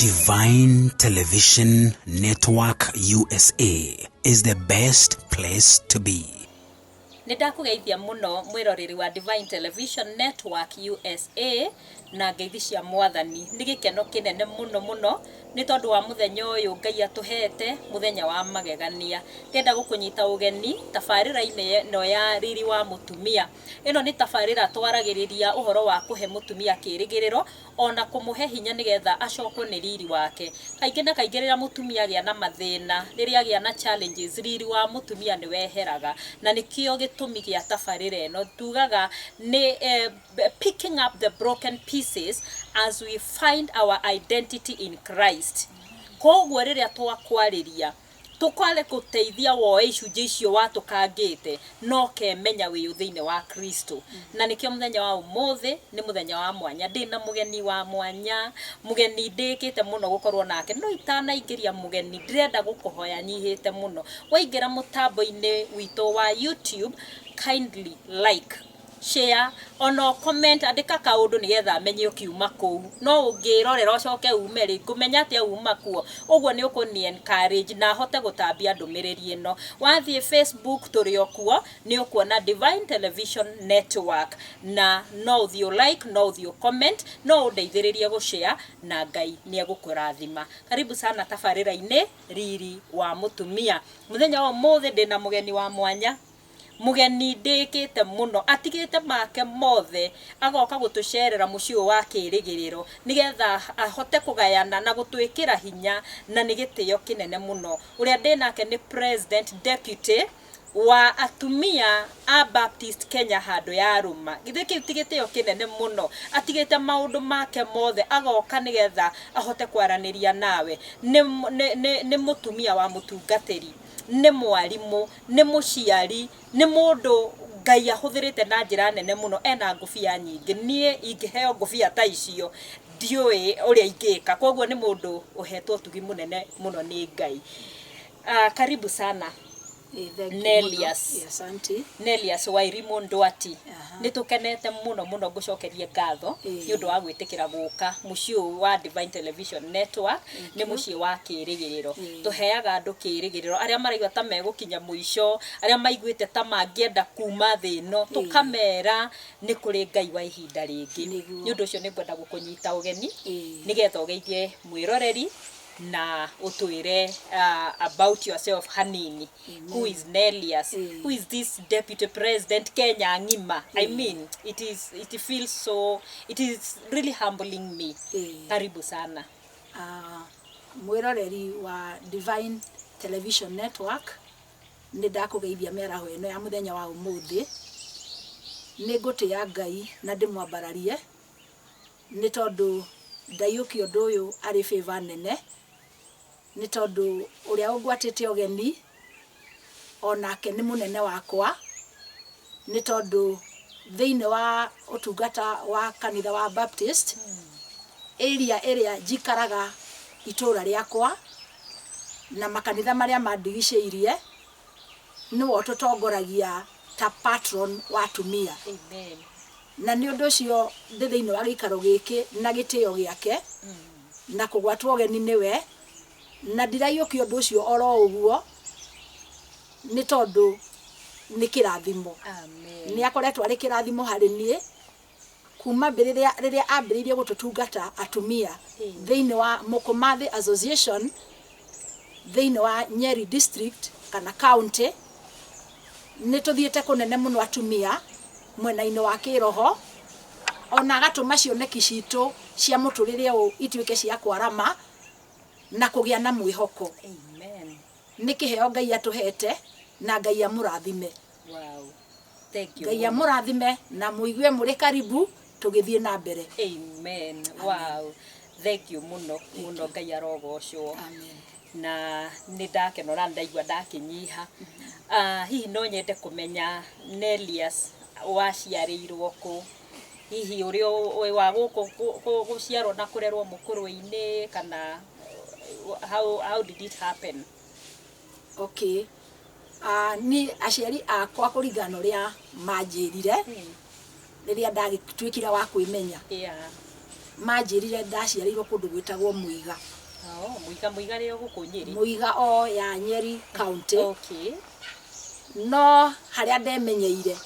Divine Television Network USA is the best place to be. Nĩ ndakũgeithia mũno mwĩroreri wa Divine Television Network USA na ngeithi cia mwathani. Nĩ gĩkeno kĩnene mũno mũno nĩ tondũ wa mũthenya ũyũ Ngai atũhete, mũthenya wa magegania. Ndĩrenda gũkũnyita ũgeni tabarĩra-inĩ ĩno ya Riri wa Mũtumia. Ĩno nĩ tabarĩra twaragĩrĩria ũhoro wa kũhe mũtumia kĩrĩgĩrĩro ona kũmũhe hinya nĩgetha acokwo nĩ riri wake. Kaingĩ na kaingĩ rĩrĩa mũtumia agĩa na mathĩna, rĩrĩa agĩa na challenges, riri wa mũtumia nĩ weheraga. Na nĩkĩo gĩtũmi gĩa tabarĩra ĩno tugaga nĩ picking up the broken pieces as we find our identity in Christ. Koguo rĩrĩa twakwarĩria tũkware gũteithia woe icunjĩ icio watũkangĩte no kemenya wĩũ thĩinĩ wa Kristo. Na nĩkĩo mũthenya wa ũmũthĩ nĩ mũthenya wa mwanya, ndĩna mũgeni wa mwanya, mũgeni ndĩkĩte mũno gũkorwo nake. No itanaingĩria mũgeni, ndĩrenda gũkũhoya nyihĩte mũno, waingĩra mũtambo-inĩ witũ wa YouTube, kindly like, share, ona comment, andĩka kaũndũ nĩgetha menye ũkiuma kũu. No ũngĩrorera ũcoke ume rĩ, ngũmenya atĩa uma kuo? Ũguo nĩ ũkũni encourage na hote gũtambia ndũmĩrĩri ĩno. Wathiĩ Facebook tũrĩ o kuo, nĩ ũkuona Divine Television Network, na no ũthiĩ ũ like, no ũthiĩ ũ comment, no ũndeithĩrĩrie gũshare, na Ngai nĩ egũkũrathima. Karibu sana tabarĩra-inĩ Riri wa Mũtumia. Mũthenya wa ũmũthĩ ndĩna mũgeni wa mwanya, mũgeni ndĩkĩte mũno, atigĩte make mothe agoka gũtũcerera mũciĩ ũyũ wa kĩrĩgĩrĩro nĩgetha ahote kũgayana na gũtwĩkĩra hinya, na nĩ gĩtĩo kĩnene mũno. Ũrĩa ndĩnake nĩ President Deputy wa atumia a Baptist Kenya handũ ya Rũma. Githĩ kĩu ti gĩtĩo kĩnene mũno? Atigĩte maũndũ make mothe agoka nĩgetha ahote kwaranĩria nawe. Nĩ mũtumia wa mũtungatĩri, nĩ mwarimũ, nĩ mũciari, nĩ mũndũ Ngai ahũthĩrĩte na njĩra nene mũno. Ena ngũbia nyingĩ, niĩ ingĩheo ngũbia ta icio ndiũĩ ũrĩa ingĩka. Koguo nĩ mũndũ ũhetwo ũtugi mũnene mũno nĩ Ngai. Karibu sana. Thank you Nelias. mũno. Asante. Nelias Wairimu Ndwati. Nĩ tũkenete mũno mũno, ngũcokerie ngatho nĩ ũndũ wa gwĩtĩkĩra gũka mũciĩ ũyũ wa Divine Television Network. Nĩ mũciĩ wa kĩrĩgĩrĩro, tũheaga andũ kĩrĩgĩrĩro, arĩa maraigua ta megũkinya mũico, arĩa maiguĩte ta mangĩenda kuma thĩ ĩno, tũkamera nĩ kũrĩ Ngai wa ihinda rĩngĩ. Nĩ ũndũ ũcio nĩ ngwenda gũkũnyita ũgeni nĩgetha ũgeithie mwĩroreri na ũtwĩre about yourself hanini. Who is Nelias? Who is this deputy president Kenya ng'ima? I mean, it feels so, it is really humbling me. Karibu sana. Mwĩroreri wa Divine Television Network, nĩ ndakũgeithia mĩaraho ĩno ya mũthenya wa ũmũthĩ. Nĩ ngũtĩĩa Ngai na ndĩmwambararie nĩ tondũ ndaiyũkia ũndũ ũyũ arĩ favor nene, nĩ tondũ ũrĩa ũngwatĩte ũgeni onake nĩ mũnene wakwa, nĩ tondũ thĩinĩ wa ũtungata wa kanitha wa Baptist area ĩrĩa njikaraga, itũra rĩakwa na makanitha marĩa mandigicĩirie, nĩwe ũtũtongoragia ta patron wa atumia. Amen. Na nĩ ũndũ ũcio ndĩ thĩinĩ wa gĩikaro gĩkĩ na gĩtĩo gĩake na kũgwatwo ũgeni nĩwe, na ndiraiyũkia ũndũ ũcio oro ũguo, nĩ tondũ nĩ kĩrathimo. Amen. Nĩ akoretwo arĩ kĩrathimo harĩ niĩ kuma rĩrĩa ambĩrĩirie gũtũtungata atumia thĩinĩ wa Mũkũmathĩ Association thĩinĩ wa Nyeri District kana county. Nĩ tũthiĩte kũnene mũno atumia mwena-inĩ wa kĩroho, ona agatũma cioneki citũ cia mũtũrĩre ũyũ ituĩke cia kwarama na kũgĩa na mwĩhoko. Amen. Nĩ kĩheo Ngai atũhete, na Ngai amũrathime. Wow, thank you Ngai mũno. amũrathime na mũigue mũrĩ karibu tũgĩthiĩ na mbere. Amen. Wow, thank you mũno mũno, Ngai arogocwo. Amen. Na nĩ ndakena ona ndaigua ndakĩnyiha. Hihi no nyende kũmenya Nelias waciarĩirwo kũ? Hihi ũrĩ wa gũkũ gũciarwo na kũrerwo mũkũrwe-inĩ, kana how did it happen? Okay, ni aciari akwa, kũringana na ũrĩa manjĩrire rĩrĩa ndagĩtuĩkire wa kwĩmenya, Manjĩrire ndaciarĩirwo kũndũ gwĩtagwo Mũiga. Oh, Mũiga, Mũiga rĩ gũkũ Nyĩrĩ? Mũiga o ya Nyeri County. No harĩa ndemenyeire,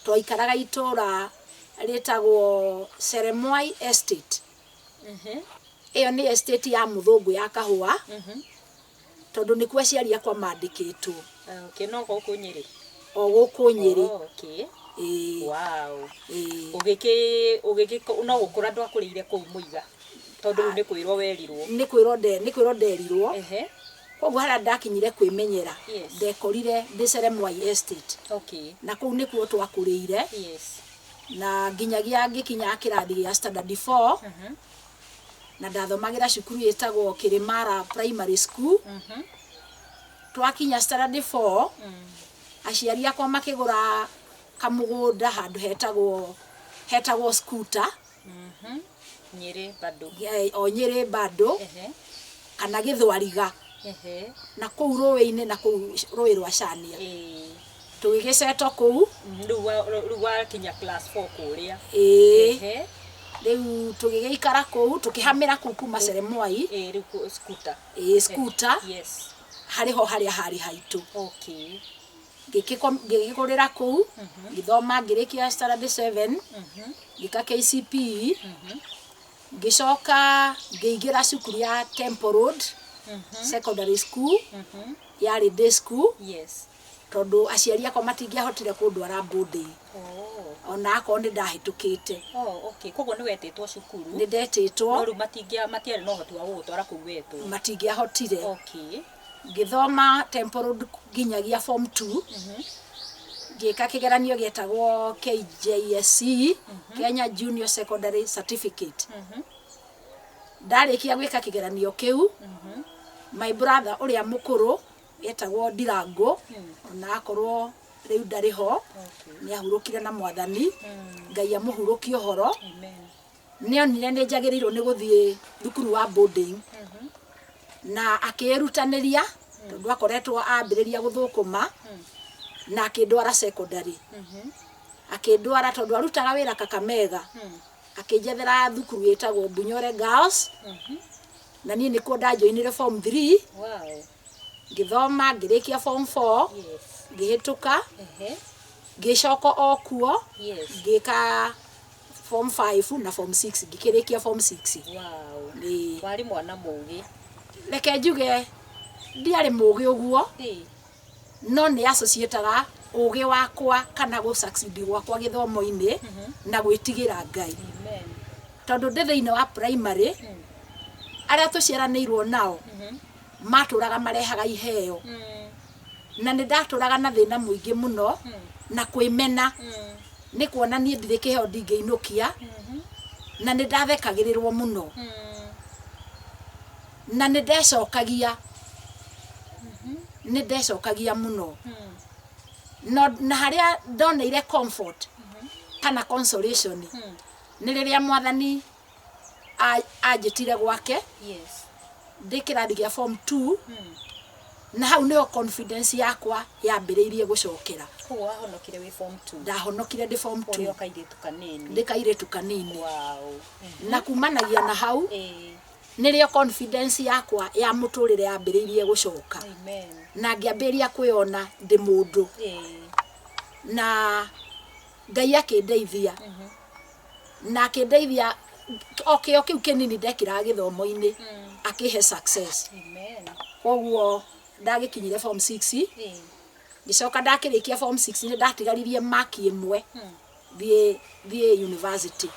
twaikaraga itũra rĩtagwo Seremwai Estate. Ĩyo nĩ estate ya mũthũngũ ya kahũa, tondũ nĩkuo aciari akwa mandĩkĩtwo. Okay, no gũkũ Nyĩrĩ? O gũkũ Nyĩrĩ. Oh, okay. Ĩĩ. Wow. Ĩĩ. Ũgĩkĩ ũgĩkĩ no gũkũra ndwakũrĩire kũu Mũiga, tondũ rĩu nĩ kwĩrwo werirwo? Nĩ kwĩrwo nderirwo. Koguo harĩa ndakinyire kwĩmenyera, ndekorire ndĩ Seremwai Estate. Na kũu nĩkuo twakũrĩire, na nginyagia ngĩkinya kĩrathi gĩa standard 4, na ndathomagĩra cukuru ĩtagwo Kĩrĩmara Primary School. Twakinya standard 4, aciari akwa makĩgũra kamũgũnda handũ hetagwo Scooter. Nyĩrĩ bado? O Nyĩrĩ bado, kana Gĩthwariga, na kũu rũĩ-inĩ, na kũu rũĩ rwa Cania. Tũgĩgĩceto kũu. Rĩu wakinya class 4 kũrĩa? Ĩĩ. Rĩu tũgĩgĩikara kũu, tũkĩhamĩra kũu kuma Seremwai. Ĩĩ, rĩu Scooter. Ĩĩ, Scooter. Harĩ ho harĩa harĩ haitũ. Ngĩgĩkũrĩra kũu, ngĩthoma, ngĩrĩkia standard 7, ngĩka KCPE, ngĩcoka ngĩingĩra cukuru ya Temple Road Secondary School. Yarĩ day school, tondũ aciari akwa matingĩahotire kũndwara boarding, ona akorwo nĩ ndahĩtũkĩte. Oh, okay. Koguo nĩ wetĩtwo cukuru? Nĩ ndetĩtwo. No rĩu matiarĩ na ũhoti wa gũgũtwara kũu wetwo? Matingĩahotire. Ngĩthoma Temple Road nginyagia form 2, ngĩka kĩgeranio gĩetagwo KJSC, Kenya Junior Secondary Certificate. Ndarĩkia gwĩka kĩgeranio kĩu, my brother ũrĩa mũkũrũ etagwo Ndirango, ona akorwo rĩu ndarĩ ho, nĩ ahurũkire na Mwathani, Ngai amũhurũkie ũhoro. Amen. Nĩ onire nĩ njagĩrĩirwo nĩ gũthiĩ thukuru wa boarding, na akĩĩrutanĩria, tondũ akoretwo ambĩrĩria gũthũkũma, na akĩndwara secondary. Akĩndwara tondũ arutaga wĩra Kakamega, akĩnjethera thukuru ĩtagwo Bunyore Girls, na niĩ nĩkuo ndajoinire form 3. Ngĩthoma, ngĩrĩkia form 4, ngĩhĩtũka, ngĩcoka o kuo, ngĩka form 5 na form 6, ngĩkĩrĩkia form 6. Ĩĩ. Warĩ mwana mũgĩ? Reke njuge ndiarĩ mũgĩ ũguo, no nĩ associataga ũgĩ wakwa kana gũ succeed gwakwa gĩthomo-inĩ na gwĩtigĩra Ngai. Amen. Tondũ ndĩ thĩinĩ wa primary, arĩa tũciaranĩirwo nao matũraga marehaga iheo, na nĩ ndatũraga na thĩna mũingĩ mũno na kwĩmena, nĩ kuona niĩ ndirĩ kĩheo ndingĩinũkia, na nĩ ndathekagĩrĩrwo mũno, na nĩ ndecokagia mũno. No na harĩa ndoneire comfort kana consolation nĩ rĩrĩa Mwathani anjĩtire gwake ndĩ kĩrathi gĩa form 2, na hau nĩho confidence yakwa yambĩrĩirie gũcokera. Koguo wahonokire wĩ form 2? Ndahonokire ndĩ form Ũrĩ 2. o kairĩtu kanini? Ndĩ kairĩtu kanini. Na kumanagia na hau, nĩrĩo confidence yakwa ya mũtũrĩre yambĩrĩirie gũcoka, Amen. na ngĩambĩrĩria kwĩona ndĩ mũndũ, na Ngai akĩndeithia, na akĩndeithia o kĩo kĩu kĩnini ndekĩraga gĩthomo-inĩ, akĩhe success. Amen. Koguo ndagĩkinyire form 6, ngĩcoka ndakĩrĩkia form 6, nĩ ndatigaririe maki ĩmwe thiĩ university.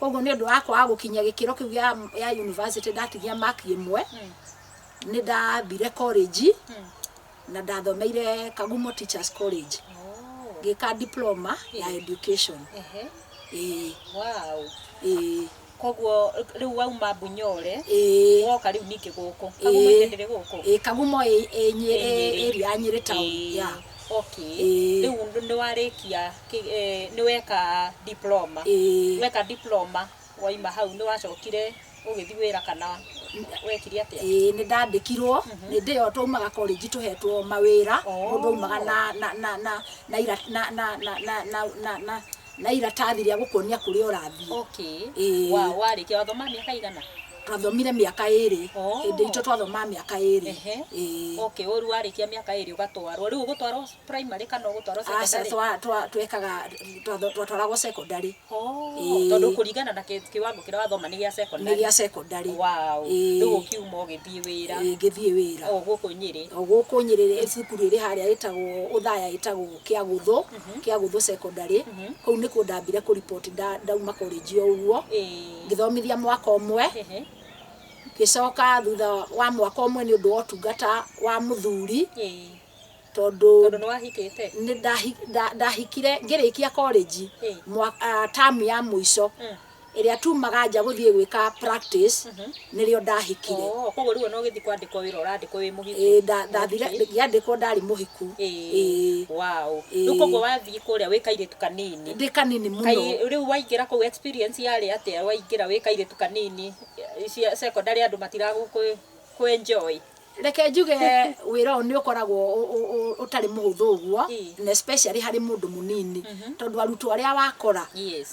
Koguo nĩ ũndũ wa kwaga gũkinya gĩkĩro kĩu ya university, ndatigia maki ĩmwe, nĩ ndathire college, na ndathomeire Kagumo Teachers College, ngĩka diploma ya education. Ĩĩ. Ĩĩ. Koguo rĩu wauma Bunyore, woka rĩu ningĩ gũkũ Kagumo? Ndĩrĩ gũkũ? Ĩĩ, Kagumo ĩ Ĩ Nyĩrĩ, area ya Nyĩrĩ town. Ya. Ĩĩ. Rĩu nĩ warĩkia nĩ weka diploma? Ĩĩ. Weka diploma, waima hau nĩ wacokire ũgĩthiĩ wĩra kana wekire atĩa? Ĩĩ, nĩ ndandĩkirwo. Hĩndĩ ĩyo twaumaga college tũhetwo mawĩra. Oh. Mũndũ aumaga na na na na na ira na na na na na na na Na iratathi rĩa gũkuonia kũrĩa ũrathiĩ. Okay. Ĩĩ. Wa warĩkia wathoma mĩaka igana? Twathomire mĩaka 2. Oh. Hĩndĩ itũ twathomaga mĩaka 2. Ehe. Ĩĩ. Okay, ũru warĩkia mĩaka 2 ũgatwarwo. Rĩu ũgũtwarwo primary kana ũgũtwarwo Aca, secondary? twekaga twatwaragwo secondary. Oh, Ĩĩ. tondũ kũringana na kĩwango kĩrĩa wathoma nĩ gĩa Nĩ secondary. gĩa secondary. Wow. Ĩĩ. Rĩu ũkiuma ũgĩthiĩ wĩra. Ĩĩ, ngĩthiĩ wĩra. O gũkũ Nyĩrĩ. O gũkũ Nyĩrĩ, cukuru ĩrĩ harĩa ĩtagwo Ũthaya, ĩtagwo Kĩagũthũ, Kĩagũthũ Secondary. Kũu nĩkuo ndambire kũripoti ndauma college o ũguo. Ngĩthomithia mwaka ũmwe. Ngĩcoka thutha wa mwaka ũmwe nĩ ũndũ wa ũtungata wa mũthuri. Tondũ Tondũ nĩ wahikĩte? Nĩ ndahikire ngĩrĩkia college. Tamu ya mũico ĩrĩa tumaga nja gũthiĩ gwĩka practice, nĩrĩo ndahikire. Oh, koguo rĩu ona ũgĩthiĩ kwandĩkwo wĩra ũrandĩkwo wĩ mũhiku? Ĩĩ, ndathire ngĩandĩkwo ndarĩ mũhiku. Ĩĩ. Wow. Ĩĩ. Rĩu koguo wathiĩ kũrĩa wĩ kairĩtu kanini. Ndĩ kanini mũno. Kai rĩu waingĩra kũu experience yarĩ atĩa waingĩra wĩ kairĩtu kanini cia secondary, andũ matiragũkũ kũ enjoy? Reke njuge wĩra ũyũ nĩ ũkoragwo ũtarĩ mũhũthũ ũguo, na especially harĩ mũndũ mũnini, tondũ arutwo arĩa wakora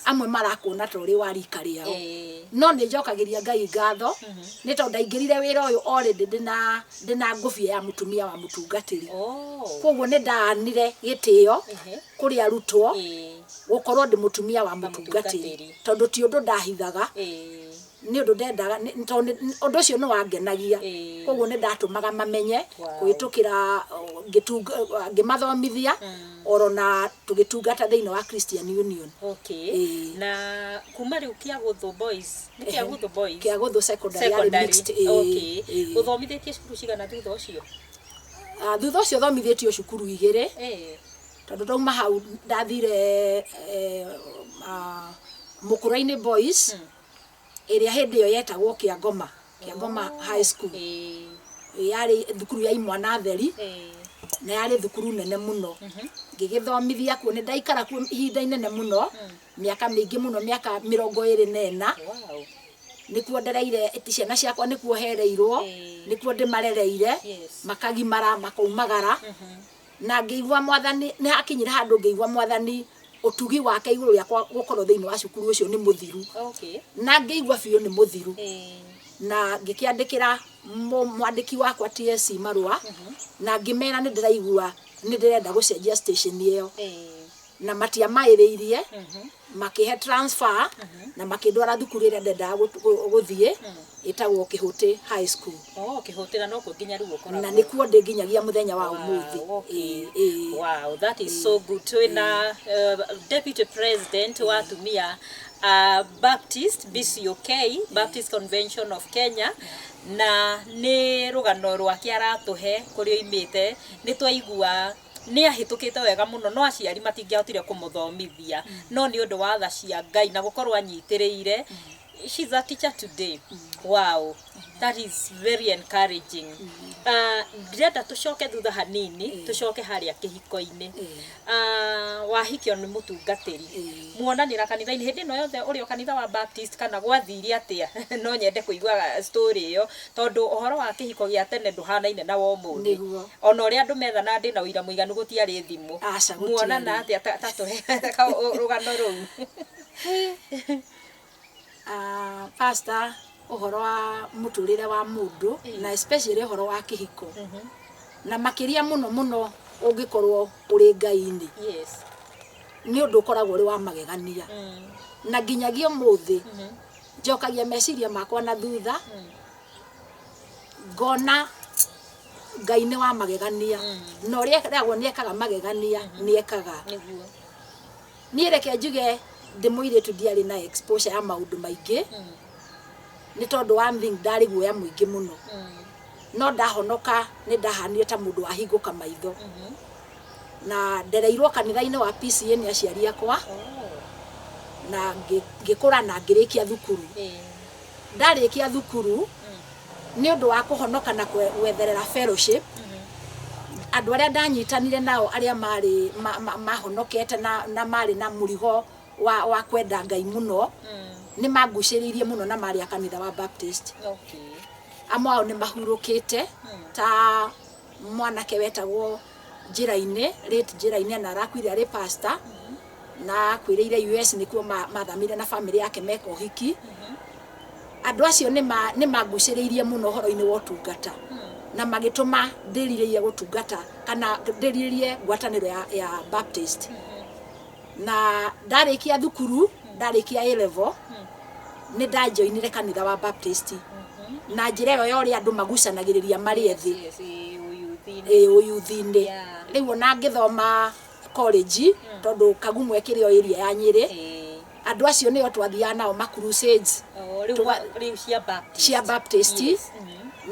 amwe marakuona ta ũrĩ wa rika rĩao. No nĩ njokagĩria Ngai ngatho nĩ tondũ ndaingĩrire wĩra ũyũ already ndĩna ngũbia ya mũtumia wa mũtungatĩri. Koguo nĩ ndanire gĩtĩo kũrĩ arutwo gũkorwo ndĩ mũtumia wa mũtungatĩri, mũtungatĩri. Tondũ ti ũndũ ndahithaga, nĩ ũndũ ndendaga, tondũ ũndũ ũcio nĩ wangenagia. Koguo nĩ ndatũmaga mamenye kũhĩtũkĩra ngĩmathomithia oro na tũgĩtungata thĩinĩ wa Christian Union. Okay. Na kuma rĩu Kĩagũthũ Boys, nĩ Kĩagũthũ Boys? Kĩagũthũ Secondary yarĩ Secondary. mixed, ĩĩ, Okay. ĩĩ. Ũthomithĩtie cukuru cigana thutha ũcio? Ah, thutha ũcio thomithĩtio cukuru 2. Tondũ ndauma hau ndathire Mũkũra-inĩ Boys, ĩrĩa hĩndĩ ĩyo yetagwo Kĩangoma, Kĩangoma High School. Yarĩ thukuru ya imwana theri na yarĩ thukuru nene mũno. Ngĩgĩthomithia kuo, nĩ ndaikara kuo ihinda inene mũno, mĩaka mĩingĩ mũno, mĩaka 24. Nĩkuo ndereire ciana ciakwa, nĩkuo hereirwo, nĩkuo ndĩmarereire, makagimara, makaumagara, na ngĩigua Mwathani nĩ hakinyire handũ ngĩigua Mwathani ũtugi wake igũrũ rĩakwa gũkorwo thĩinĩ wa cukuru ũcio nĩ mũthiru. Na ngĩigua biũ nĩ mũthiru. Na ngĩkĩandĩkĩra mwandĩki wakwa TSC marũa na ngĩmera nĩ ndĩraigua nĩ ndĩrenda gũcenjia station ĩyo. Na matiamaĩrĩirie, makĩhe transfer na makĩndwara thukuru ĩrĩa ndendaga gũthiĩ ĩtagwo Kĩhũtĩ High School. Oh, Kĩhũtĩ, na nokuo nginya rĩu ũkoragwo? Na nĩkuo ndĩ nginyagia mũthenya wa ũmũthĩ. Okay. Ĩĩ, ĩĩ. Wow, that is so good. Twĩna Deputy President wa atumia Baptist BCOK, Baptist Convention of Kenya, na nĩ rũgano rwake aratũhe kũrĩa oimĩte. Nĩ twaigua nĩ ahĩtũkĩte wega mũno, no aciari matingĩahotire kũmũthomithia, no nĩ ũndũ wa tha cia Ngai na gũkorwo anyitĩrĩire, she's a teacher today. Wow, that is very encouraging. Ndĩrenda tũcoke thutha hanini, tũcoke harĩa kĩhiko-inĩ. Wahikio nĩ mũtungatĩri, muonanĩra kanitha-inĩ hĩndĩ ĩno yothe ũrĩ o kanitha wa Baptist kana gwathire atĩa? No nyende kũigua story ĩyo, tondũ ũhoro wa kĩhiko gĩa tene ndũhanaine na wa ũmũthĩ. Nĩguo. Ona ũrĩa andũ methana, ndĩ na ũira mũiganu gũtiarĩ thimũ. Aca, gũtiarĩ. Muonana atĩa? Ta tũhe rũgano rũu. Ah, pastor, ũhoro wa mũtũrĩre wa mũndũ na especially ũhoro wa kĩhiko, na makĩria mũno mũno ũngĩkorwo ũrĩ Ngai-inĩ, nĩ ũndũ ũkoragwo ũrĩ wa magegania. Na nginyagia ũmũthĩ njokagia meciria makwa na thutha, ngona Ngai nĩ wa magegania, na ũrĩa eragwo nĩ ekaga magegania nĩ ekaga. Niĩ reke njuge ndĩ mũirĩtu ndiarĩ na exposure ya maũndũ maingĩ, nĩ tondũ one thing, ndarĩ guoya mũingĩ mũno. No ndahonoka nĩ ndahanire ta mũndũ wahingũka maitho. Na ndereirwo kanitha-inĩ wa PCA nĩ aciari akwa. Na ngĩkũra na ngĩrĩkia thukuru. Ndarĩkia thukuru, nĩ ũndũ wa kũhonoka na gwetherera fellowship, andũ arĩa ndanyitanire nao, arĩa marĩ mahonokete na marĩ na mũrigo wa kwenda Ngai mũno, nĩ mangucĩrĩirie mũno na marĩ a kanitha wa Baptist. Amwe ao nĩ mahurũkĩte, ta mwanake wetagwo Njĩra-inĩ, late Njĩra-inĩ, na arakuire arĩ pastor. Na akuĩrĩire US, nĩkuo mathamire na family yake meka ũhiki. Andũ acio nĩ mangucĩrĩirie mũno ũhoro-inĩ wa ũtungata na magĩtũma ndĩrirĩrie gũtungata kana ndĩrirĩrie ngwatanĩro ya Baptist. Na ndarĩkia thukuru, ndarĩkia A level, nĩ ndajoinire kanitha wa Baptist na njĩra ĩyo ya ũrĩa andũ magucanagĩrĩria marĩ ethĩ. Yes, ũyuthi-inĩ. Ĩ, ũyuthi-inĩ. Rĩu ona ngĩthoma college, tondũ Kagumo ĩkĩrĩ o area ya Nyĩrĩ, andũ acio nĩo twathiaga nao ma crusades. Oh, rĩu rĩu cia Baptist. Cia Baptist.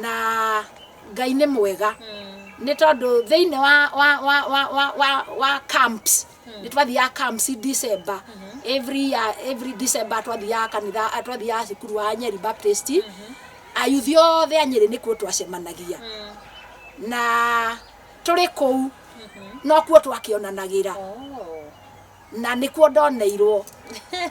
Na Ngai nĩ mwega, nĩ tondũ thĩinĩ wa camps, nĩ twathiaga camps December, every year, every December twathiaga kanitha, twathiaga cukuru wa Nyeri Baptist. Ayuthi othe a Nyĩrĩ nĩkuo twacemanagia, na tũrĩ kũu nokuo twakĩonanagĩra. Na nĩkuo ndoneirwo.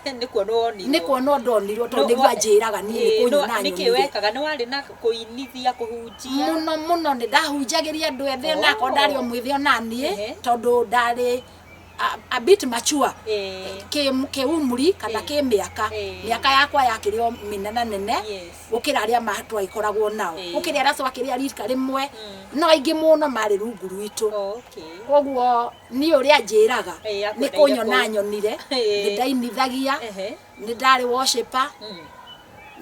Nĩkuo wonirwo. Nĩkuo no ndonirwo, tondũ nĩguo anjĩraga niĩ nĩ kũnyona. Nĩkĩ Nyonire. Wekaga nĩ warĩ na kũinithia, kũhunjia? Mũno mũno, nĩ ndahunjagĩria andũ ethĩ, onakorwo ndarĩ o mwĩthĩ onaniĩ, tondũ ndarĩ a bit mature kĩumri kana kĩmĩaka. Mĩaka yakwa yakĩrĩ o mĩnene nene gũkĩra arĩa twagĩkoragwo nao, gũkĩra arĩa twakĩrĩ a rika rĩmwe, no aingĩ mũno marĩ rungu rwitũ. Koguo niĩ ũrĩa njĩraga Ĩ, nĩ akwendeire kũnyona kũu. nyonire. Nĩ ndainithagia, nĩ ndarĩ worshiper,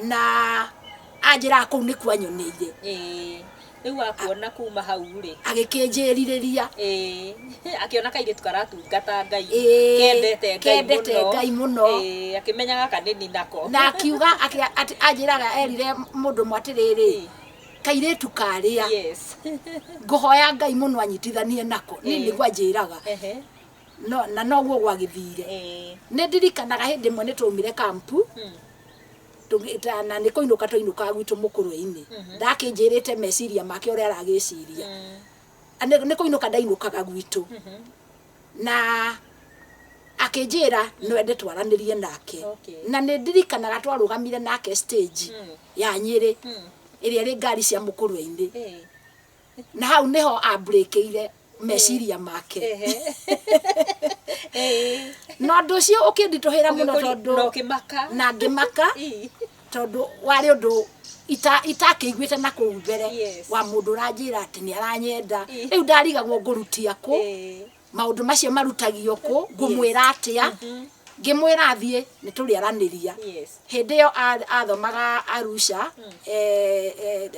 na anjĩraga kũu nĩkuo anyoneire. Ĩ, rĩu akuona kuma hau rĩ, agĩkĩnjĩrirĩria. Ĩ, akĩona kairĩtu karatungata Ngai, kendete Ngai kendete mũno. Ngai mũno. Ĩ, akĩmenya gaka nĩ nako. Na akiuga atĩ anjĩraga erire mũndũ ũmwe atĩrĩrĩ, kairĩtu karĩa ngũhoya Ngai mũno anyitithanie nako, niĩ nĩguo anjĩraga. No, na noguo gwagĩthire. Nĩ ndirikanaga hĩndĩ ĩmwe nĩ twaumire kampu, na nĩ kũinũka twainũkaga gwitũ mũkũrwe-inĩ. Ndakĩnjĩrĩte meciria make ũrĩa aragĩciria. Nĩ kũinũka ndainũkaga gwitũ, na akĩnjĩra no ende twaranĩrie nake. Na nĩ ndirikanaga twarũgamire nake stage ya Nyĩrĩ ĩrĩa ĩrĩ ngari cia mũkũrwe-inĩ, na hau nĩho ambũrĩkĩire meciria make. Na ũndũ ũcio ũkĩnditũhĩra mũno, tondũ Na ũkĩmaka. Na ngĩmaka, tondũ warĩ ũndũ itakĩiguĩte na kũu mbere wa mũndũ ũranjĩra atĩ nĩ aranyenda. Rĩu ndarigagwo ngũrutia kũ, maũndũ macio marutagio kũ, ngũmwĩra atĩa? Ngĩmwĩra athiĩ nĩ tũrĩaranĩria. Hĩndĩ ĩyo athomaga Arusha,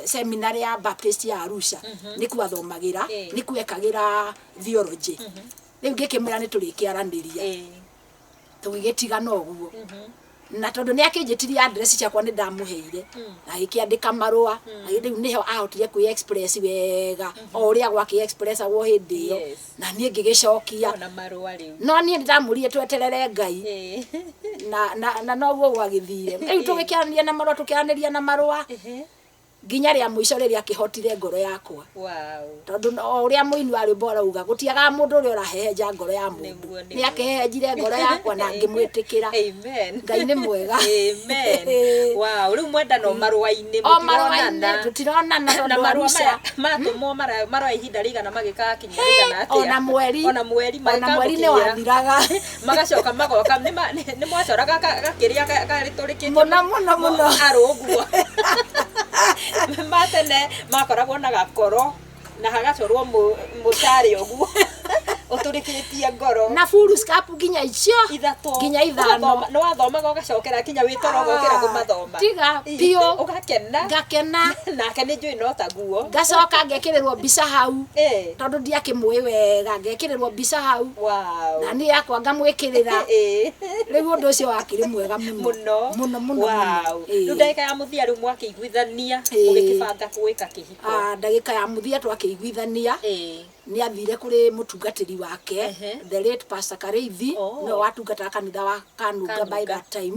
seminary ya Baptist ya Arusha nĩkuo athomagĩra, nĩkuo ekagĩra theology. Rĩu ngĩkĩmwĩra nĩ tũrĩkĩaranĩria. Tũgĩgĩtigana ũguo, na tondũ nĩ akĩnjĩtirie address ciakwa, nĩ ndamũheire na agĩkĩandĩka marũa. Rĩu nĩho ahotire kwĩ express wega o ũrĩa gwakĩ expressagwo hĩndĩ ĩyo. Na niĩ ngĩgĩcokia. Ona marũa rĩu. No niĩ nĩ ndamũrire tweterere Ngai. Na noguo gwagĩthire. Rĩu tũgĩkĩaranĩria na marũa, tũkĩaranĩria na marũa nginya rĩa mũico rĩrĩa akĩhotire ngoro yakwa, tondũ o ũrĩa mũini wa rwĩmbo arauga, gũtiagaga mũndũ ũrĩa ũrahehenja ngoro ya mũndũ. Nĩguo, Nĩ akĩhehenjire ngoro yakwa na ngĩmwĩtĩkĩra. Amen. Ngai nĩ mwega. Amen. Wow, rĩu mwendano marũa-inĩ? O marũa-inĩ. Mũtironana? Tũtironana Na tondũ marũa Arusha. maya matũmwo maroya ihinda rĩigana magĩkakinya rĩigana atĩa? Ona mweri. Ona mweri Ona mweri nĩ magĩkamũkinyĩra. wathiraga. Magacoka magoka, nĩ mwacoraga gakĩrĩa karĩtũrĩkĩte Mũno, mũno, mũno. Arũ ũguo matene makoragwo na gakoro na hagacorwo mũcarĩ ũguo ũtũrĩkĩtie ngoro. Na foolscap nginya icio. Ithatũ. Nginya ithano. Nĩ wathomaga ũgacokera kinya wĩtoro ũgokĩra kũmathoma. Tiga biũ. Ũgakena. Ngakena. Nake nĩ njũĩ no taguo. Ngacoka ngekĩrĩrwo mbica hau, tondũ ndiakĩmũĩ wega, ngekĩrĩrwo mbica hau na niĩ yakwa ngamwĩkĩrĩra. Rĩu ũndũ ũcio wakĩrĩ mwega mũno. Mũno. Mũno mũno Wow. mũno. Rĩu ndagĩka ya mũthia, rĩu mwakĩiguithania, mũgĩkĩbanga gwĩka kĩhiko? Ah, ndagĩka ya mũthia twakĩiguithania, nĩ athire kũrĩ mũtungatĩri wake, the late Pastor Kareithi. Nĩwe watungataga kanitha wa Kanunga by Kanunga. that time,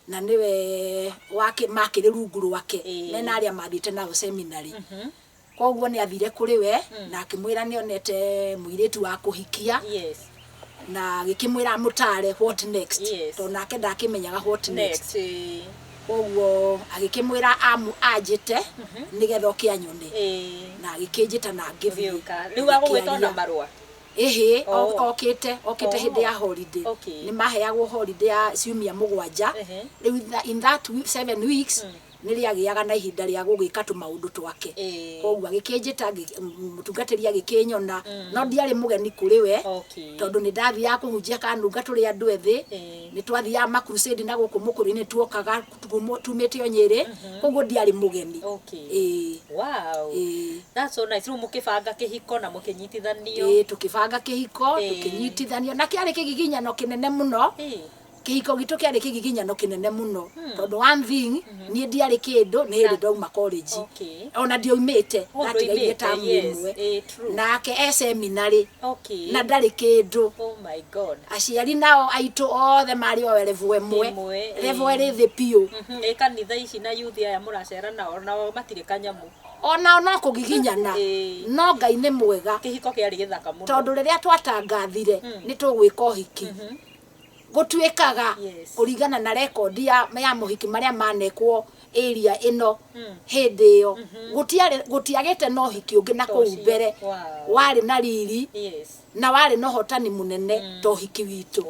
na nĩwe wake makĩrĩ rungu rwake mena arĩa mathiĩte nao seminary. Koguo nĩ athire kũrĩ we na akĩmwĩra nĩ onete mũirĩtu wa kũhikia, na agĩkĩmwĩra amũtare what next, tondũ nake ndakĩmenyaga what next. Next. Koguo agĩkĩmwĩra anjĩte nĩgetha oke anyone, na agĩkĩnjĩta na ngĩthiĩ. Ũgĩũka rĩu agũgwĩta ona Ngĩaria. marũa? Ĩhĩ. Oh. Okĩte Oh. hĩndĩ ya holiday. Nĩ maheagwo holiday ya ciumia 7. Rĩu in that 7 weeks nĩ rĩagĩaga na ihinda rĩa gũgĩka tũmaũndũ twake. Koguo agĩkĩnjĩta, mũtungatĩri agĩkĩnyona, no ndiarĩ mũgeni kũrĩ we, tondũ nĩ ndathiaga kũhunjia Kanunga tũrĩ andũ ethĩ. Nĩ twathiaga macrusade na gũkũ mũkũrũ-inĩ, tuokaga tumĩte o Nyĩrĩ, koguo ndiarĩ mũgeni. Ĩĩ. Ĩĩ. That's so nice. Rĩu mũkĩbanga kĩhiko na mũkĩnyitithanio. Ĩĩ, tũkĩbanga kĩhiko. Tũkĩnyitithanio na kĩarĩ kĩgiginyano kĩnene mũno. Kĩhiko gitũ kĩarĩ kĩgiginyano kĩnene mũno, tondũ one thing, niĩ ndiarĩ kĩndũ, nĩ hĩndĩ ndauma college. Ona ndioimĩte. Oh, ndatigairie ndũimĩte, tamu ĩmwe. True. Nake e seminary na ndarĩ kĩndũ. Oh my God. Aciari nao aitũ othe marĩ o level ĩmwe. Ĩmwe, Level ĩrĩ thĩ biũ. Ĩ kanitha ici na youth aya mũracera nao, nao matirĩ kanyamũ. Onao no kũgiginyana. No Ngai nĩ mwega. Kĩhiko kĩarĩ gĩthaka mũno. Tondũ rĩrĩa twatangathire nĩ tũgwĩka ũhiki, gũtuĩkaga kũringana na rekondi ya mũhiki marĩa manekwo area ĩno hĩndĩ ĩyo, gũtiagĩte na ũhiki ũngĩ na kũu Ũcio. mbere warĩ na riri na warĩ na ũhotani mũnene ta ũhiki witũ.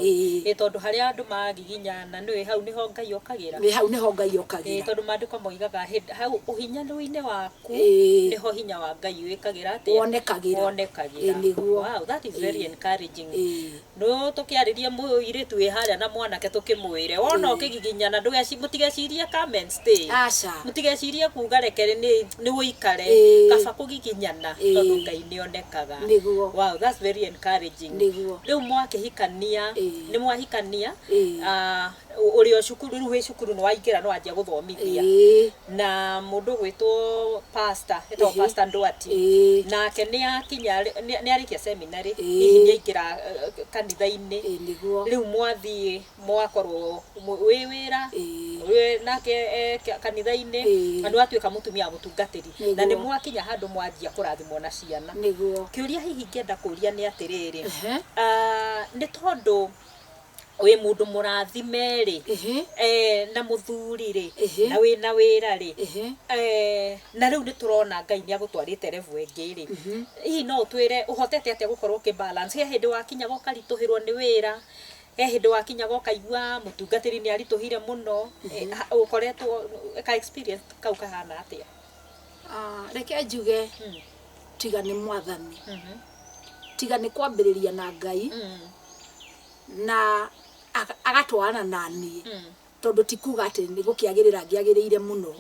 Ĩĩ. Ĩ tondũ harĩa andũ magiginyana nĩwe hau nĩho Ngai okagĩra. Nĩ hau nĩho Ngai Ĩ okagĩra. Tondũ maandĩko moigaga hau ũhinyanĩru-inĩ waku nĩho hinya wa Ngai wĩkagĩra atĩa? Wonekagĩra. Wonekagĩra. Ĩ, nĩguo. Wow, that is very encouraging. No tũkĩarĩrie mũirĩtu wĩ harĩa na mwanake, tũkĩmwĩre wona ũkĩgiginyana, mũtigecirie come and stay. Aca. Mũtigecirie kuga reke nĩ ũikare. Kaba kũgiginyana, tondũ Ngai nĩ onekaga. Nĩguo. Wow, that's very encouraging. Nĩguo. Rĩu mwakĩhikania, nĩ mwahikania, Ĩĩ. Ũrĩ o cukuru, rĩu wĩ cukuru nĩ waingĩra, nĩ wanjia gũthomithia na mũndũ ũgwĩtwo pastor, etagwo Pastor Ndwati. Nake nĩ akinya, nĩ arĩkia seminary, hihi nĩ aingĩra kanitha-inĩ. Ĩĩ, nĩguo. Rĩu mwathiĩ mwakorwo wĩ wĩra, wĩ nake kanitha-inĩ, na nĩ watuĩka mũtumia wa mũtungatĩri, na nĩ mwakinya handũ mwanjia kũrathimwo na ciana. Kĩũria hihi ingĩenda kũria nĩ atĩrĩrĩ, nĩ tondũ wĩ mũndũ mũrathime rĩ, na mũthuri rĩ, na wĩna wĩra rĩ, na rĩu nĩ tũrona Ngai nĩ agũtwarĩte level ĩngĩ rĩ, hihi no ũtwĩre ũhotete atĩa gũkorwo ũkĩ balance? He hĩndĩ wakinyaga ũkaritũhĩrwo nĩ wĩra, he hĩndĩ wakinyaga ũkaigua mũtungatĩri nĩ aritũhire mũno? Ũkoretwo ka experience kau kahana atĩa? Ah, reke njuge, tiga nĩ Mwathani, tiga nĩ kwambĩrĩria na Ngai na agatwarana na niĩ, tondũ ti kuga atĩ nĩ gũkĩagĩrĩra ngĩagĩrĩire mũno.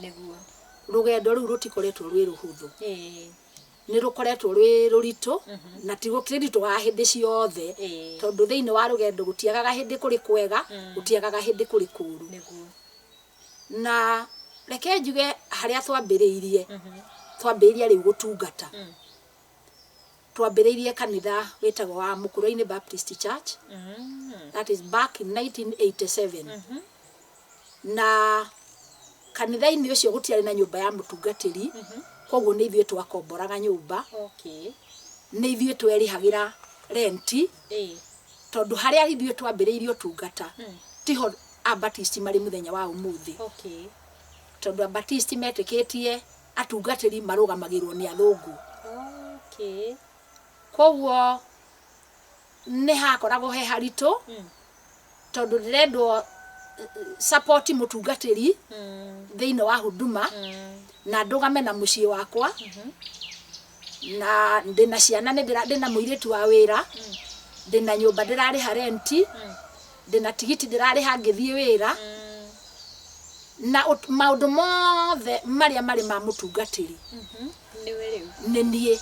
Rũgendo rũu rũtikoretwo rwĩ rũhũthũ. Nĩ rũkoretwo rwĩ rũritũ, na ti gũkĩritũhaga hĩndĩ ciothe, tondũ thĩinĩ wa rũgendo gũtiagaga hĩndĩ kũrĩ kwega, gũtiagaga hĩndĩ kũrĩ kũũru. Na reke njuge harĩa twambĩrĩirie rĩu gũtungata, twambĩrĩirie kanitha wĩtagwo wa Mũkũrwe-inĩ Baptist Church. That is back in 1987. Na kanitha-inĩ ũcio gũtiarĩ na nyũmba ya mũtungatĩri, koguo nĩ ithuĩ twakomboraga nyũmba, nĩ ithuĩ twerĩhagĩra renti, tondũ harĩa ithuĩ twambĩrĩirie ũtungata tiho Abatisti marĩ mũthenya wa ũmũthĩ, tondũ Abatisti metĩkĩtie atungatĩri marũgamagĩrwo nĩ athũngũ. Koguo nĩ hakoragwo he haritũ, tondũ ndĩrendwo support mũtungatĩri thĩinĩ wa huduma, na ndũgame na mũciĩ wakwa, na ndĩna ciana, ndĩna mũirĩtu wa wĩra, ndĩna nyũmba ndĩrarĩha renti, ndĩna tigiti ndĩrarĩha ngĩthiĩ wĩra, na maũndũ mothe marĩa marĩ ma mũtungatĩri Nĩwe rĩu. Nĩ niĩ.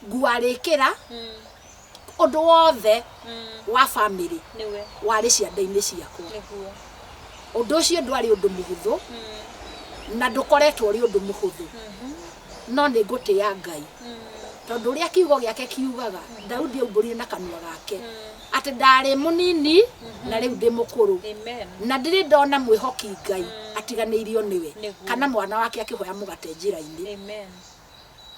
Nguarĩkĩra ũndũ wothe wa family Nĩwe. warĩ cianda-inĩ ciakwa. Ũndũ ũcio ndwarĩ ũndũ mũhũthũ, na ndũkoretwo ũrĩ ũndũ mũhũthũ, no nĩ ngũtĩĩa Ngai, tondũ ũrĩa kiugo gĩake kiugaga, Daudi aumbũrire na kanua gake atĩ ndarĩ mũnini na rĩu ndĩ mũkũrũ, na ndirĩ ndona mwĩhoki Ngai atiganĩirio nĩwe, kana mwana wake akĩhoya mũgate njĩra-inĩ.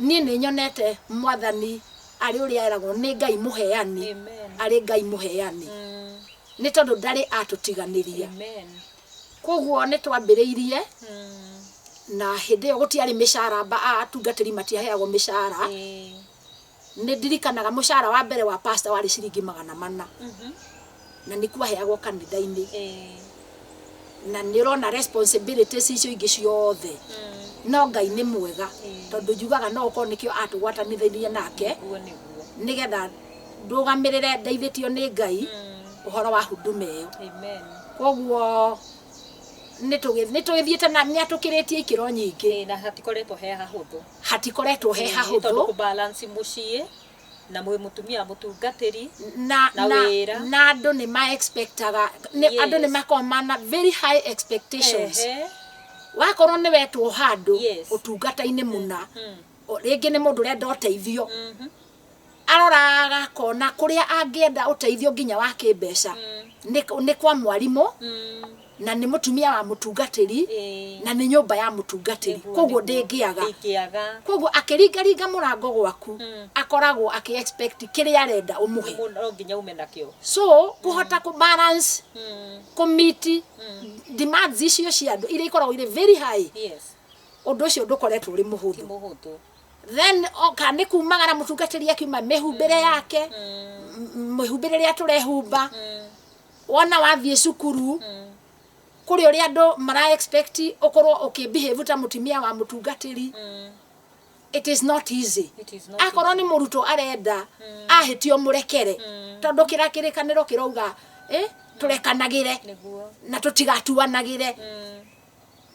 Niĩ nĩ nyonete Mwathani arĩ ũrĩa eragwo nĩ Ngai mũheani, arĩ Ngai mũheani, nĩ tondũ ndarĩ atũtiganĩria. Koguo nĩ twambĩrĩirie, na hĩndĩ ĩyo gũtiarĩ mĩcara, atungatĩri matiaheagwo mĩcara. Nĩ ndirikanaga mũcara wa mbere wa pastor warĩ ciringi 400, na nĩ kwaheagwo kanitha-inĩ. Na nĩ ũrona responsibilities icio ingĩ ciothe, no Ngai nĩ mwega, tondũ njugaga no ũkorwo nĩkĩo atũgwatanithĩirie nake, Nĩguo, nĩguo. Nĩgetha ndũgamĩrĩre ndeithĩtio nĩ Ngai ũhoro wa huduma ĩyo. Amen. Koguo nĩ tũgĩthiĩte na nĩ atũkĩrĩtie ikĩro nyingĩ. Na hatikoretwo he hahũthũ. Hatikoretwo he Tondũ hahũthũ. Kũbalance mũciĩ na mwĩ mũtumia mũtungatĩri na na na wĩra. Na andũ nĩ ma expectaga nĩ andũ nĩ makoragwo mana very high expectations. Wakorwo nĩ wetwo handũ ũtungata-inĩ mũna, rĩngĩ nĩ mũndũ ũrenda ũteithio, aroraga akona kũrĩa angĩenda ũteithio nginya wa kĩmbeca nĩ kwa mwarimũ, na nĩ mũtumia wa mũtungatĩri, na nĩ nyũmba ya mũtungatĩri, koguo ndĩngĩaga. Ndĩngĩaga. Koguo akĩringaringa mũrango gwaku, akoragwo akĩ expect kĩrĩa arenda ũmũhe. No nginya ume nakĩo. So kũhota kũ balance, kũ meet demands icio cia andũ iria ikoragwo irĩ very high, ũndũ ũcio ndũkoretwo ũrĩ Ti mũhũthũ. Mũhũthũ. Then oka nĩ kumagara mũtungatĩri akiuma, mĩhumbĩre yake, mĩhumbĩre ĩrĩa tũrehumba, wona wathiĩ cukuru, kũrĩ ũrĩa andũ mara expect ũkorwo ũkĩ behave ta mũtumia wa mũtungatĩri. It is not easy. It is not. Akorwo nĩ mũrutwo arenda ahĩtio mũrekere, tondũ kĩra kĩrĩkanĩro kĩrauga tũrekanagĩre na tũtigatuanagĩre.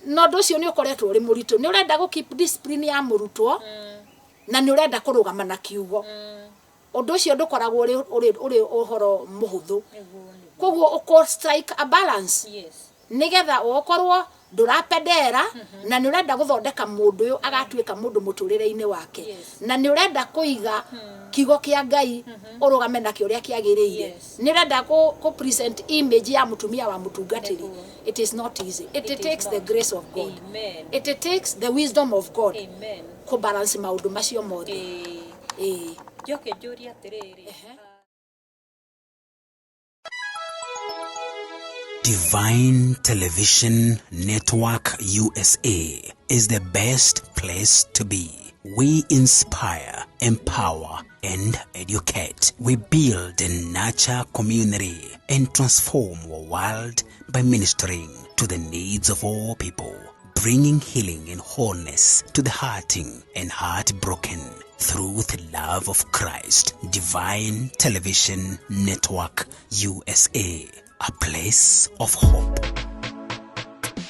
Na ũndũ ũcio nĩ ũkoretwo ũrĩ mũritũ. Nĩ ũrenda gũ keep discipline ya mũrutwo, na nĩ ũrenda kũrũgama na kiugo. Ũndũ ũcio ndũkoragwo ũrĩ ũhoro mũhũthũ. Nĩguo, nĩguo. Koguo ũkũ strike a balance, nĩgetha ũkorwo ndũrapendera, na nĩ ũrenda gũthondeka mũndũ ũyũ agatuĩka mũndũ mũtũrĩre-inĩ wake, na nĩ ũrenda kũiga kiugo kĩa Ngai ũrũgame nakĩo ũrĩa kĩagĩrĩire, nĩ ũrenda kũ present image ya mũtumia wa mũtungatĩri. It is not easy. It It is takes the not. Grace of God. Amen. It takes the wisdom of God Amen. kũ balance maũndũ macio mothe. Ĩĩ. Njoke njũrie atĩrĩrĩ. Divine Television Network USA is the best place to be. We inspire, empower, and educate. We build and nurture community and transform our world by ministering to the needs of all people, bringing healing and wholeness to the hurting and heartbroken through the love of Christ. Divine Television Network USA, a place of hope.